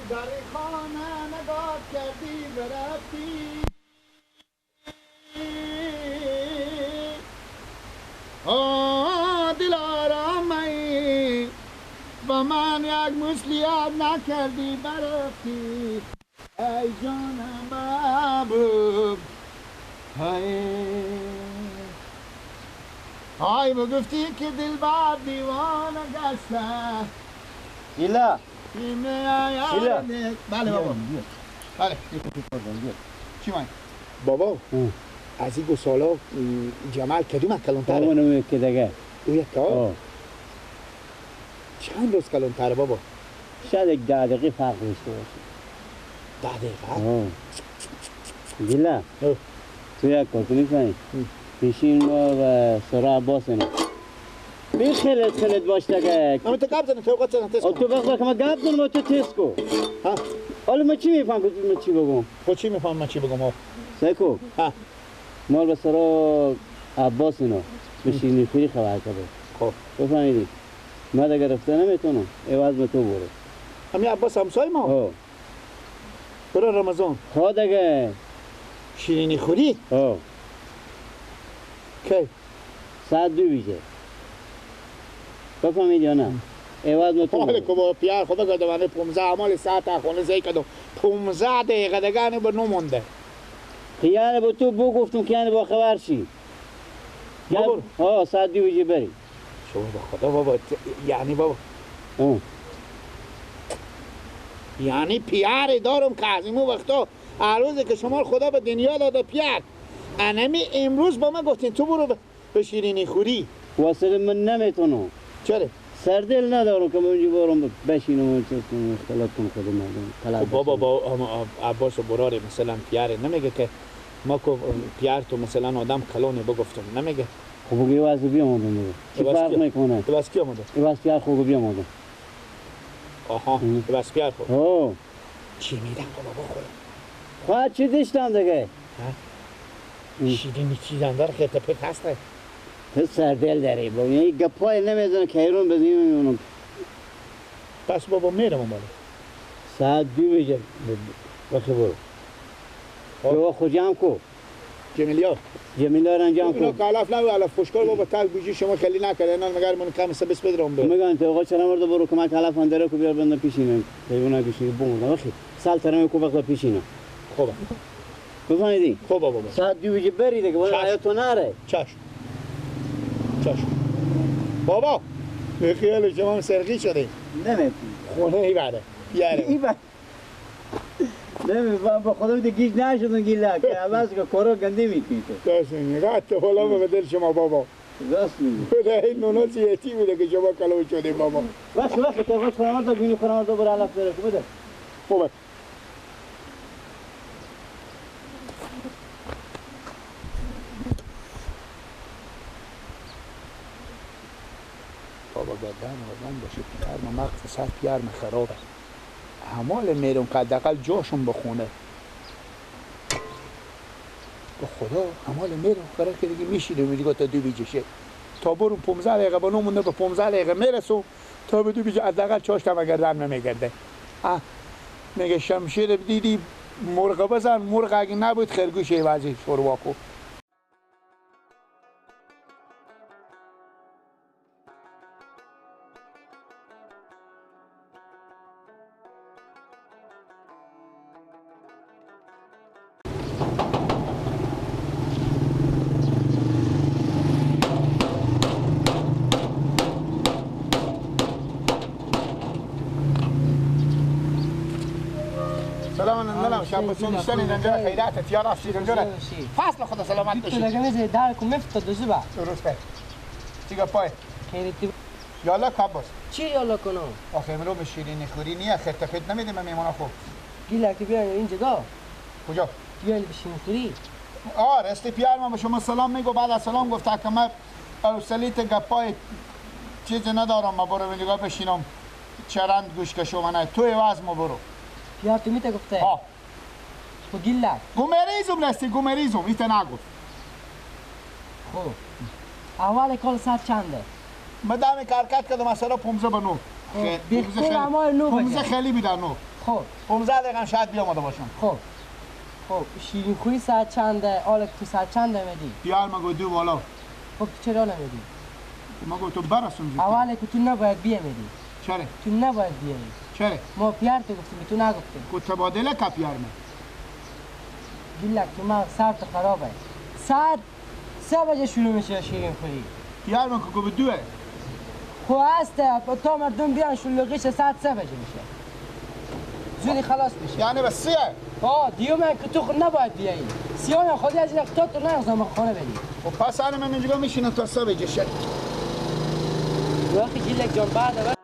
در خانه نگاه کردی برفتی آه دلارامایی با من یک مسلیت نکردی برفتی ای جان محبوب های بگفتی که دل بر دیوانه گشته ایلا ایلا بله بابا بله چی مای؟ بابا از این گسالا جمال کدوم کلانتره؟ اون که دیگه او یک که چند روز کلانتره بابا؟ شاید یک 10 دقیقه فرق داشته باشه 10 دقیقه؟ گیلا تو یک کار تو میفهمی؟ پیشین ما و سرا عباس اینا بی خیلت خیلت باش دیگه اما تو گپ زنه تو وقت زنه تست کن تو وقت که ما گپ زنم تو تست کن ها حالا من چی میفهم که من چی بگم؟ خود چی میفهم من چی بگم؟ سیکو ها مال به سرا عباس اینا به شیرینی خوری خبر کرده خب بفهمیدی من دیگه رفته نمیتونم عوض به تو برو همین عباس همسای ما؟ ها برای رمضان ها دیگه شیرینی خوری؟ ها کی؟ ساعت 2 ویژه بفهمید یا نه؟ عوض ما تو حالا که با پیار خدا کردم من 15 عمال ساعت خونه زی کردم 15 دقیقه دیگه نه به نو مونده یعنی با تو بو گفتم که یعنی با خبر شی ها ساعت 2 ویژه بری شما با خدا بابا یعنی بابا یعنی پیار دارم که از این وقتا عروضه که شما خدا به دنیا داده پیار انمی امروز با من گفتین تو برو به شیرینی خوری واسه من نمیتونم چرا؟ سردل ندارم که من اونجا برم بشینم و چیز کنم اختلاط کنم خود مردم خب بابا با عباس و براره مثلا پیاره نمیگه که ما که پیار تو مثلا آدم کلانی بگفتم نمیگه خب بگه واسه بیامدم دیگه چی فرق میکنه؟ بس کی آمده؟ بس پیار خوب بیامدم آها بس پیار خوب ها چی میدم بابا خودم خواهد چی داشتم دیگه؟ شیرینی چیزم داره خیلی پت هسته تو سردل داری بابا یعنی گپای نمیزنه که ایرون بزنیم پس بابا میرم اون بالا ساعت 2 بجه بخی برو بابا خود جمع کو جمیلیا جمیلیا رو جمع کو اینا که علف نبود علف خوشکار بابا تک بوجی شما خیلی نکرده اینا مگر من کم سه بس بدرم برو میگن تو آقا چرا مرد برو کمک علف اندره کو بیار بندم پیشینه حیونا کشی بوم بخی سال ترم کو وقت پیشینه خوبه بفهمیدی؟ خب بابا ساعت 2 بجه بری دیگه بابا آیا تو نره چشم چشم بابا به خیال شما هم سرقی شده نمیتونی خونه ای بره بیاره ای بره نمیفهم با خدا میده گیج نشدن گیلک که عوض که کارو گنده میکنی تو راست میگی قطع حالا به دل شما بابا راست میگی خدا این نونا سیتی بوده که شما کلو شده بابا وقت وقت تو وقت خونه مرد بینی خونه مرد برو علف بره بده خوبه بابا گردن آدم باشه پیار ما مغز سر پیار ما خرابه همال میرم که حداقل جاشون بخونه به خدا همال میرم قرار که دیگه میشینه دیگه تا 2 بیجشه تا برو 15 دقیقه با نمونده به 15 دقیقه میرسم تا به 2 بیجه حداقل چاشتم گردن نمیگرده میگه شمشیر دیدی مرغ بزن مرغ اگه نبود خرگوش وضعی شوروا کو فصل خدا سلامت باشی. تو در کو مفت دوزبا. درسته. چیگه پای؟ یالا کابوس. چی یالا کنم؟ آخه امرو شیرینی خوری نیه خرت پت نمیدیم به میمانا خوب. گیلا که بیان اینجا. کجا؟ بیان به شیرینی خوری. آره استی پیار ما به شما سلام میگو بعد از سلام گفت که من حوصله‌ت گپای چیز ندارم ما برو اینجا بشینم چرند گوش کشو من تو عوض ما برو. پیار تو میته گفته؟ ها. خب گیلک گومریزم راستی گومریزم ایت نگفت. خب اول کال ساعت چنده؟ من دم کرکت کردم مثلا 15 به 9. خب 15 خیلی بیدن 9. خب 15 دقیقه هم شاید بیامده باشم. خب خب شیرین خوری ساعت چنده؟ آلک تو ساعت چنده میدی؟ پیار مگو دو بالا. خب تو چرا نمیدی؟ مگو تو برسون زودتر. اول که تو نباید بیامیدی. چرا؟ تو نباید بیایی. چرا؟ ما پیار تو گفتیم، تو نگفتیم. کو تبادله که پیار من. گیلک تو مغز سرت خرابه. ساعت 3 بجه شروع میشه شیرین خوری. پیار من که به دوه. خب هسته تا مردم بیان شلوغیش ساعت 3 بجه میشه. زودی خلاص میشه. یعنی به 3؟ آه دیو من که تو خود نباید بیایی. سیان خودی از این تا تو نگذارم خانه بدی. خب پس انا من اینجا میشینم تا 3 بجه شد. وقتی گیلک جان بعد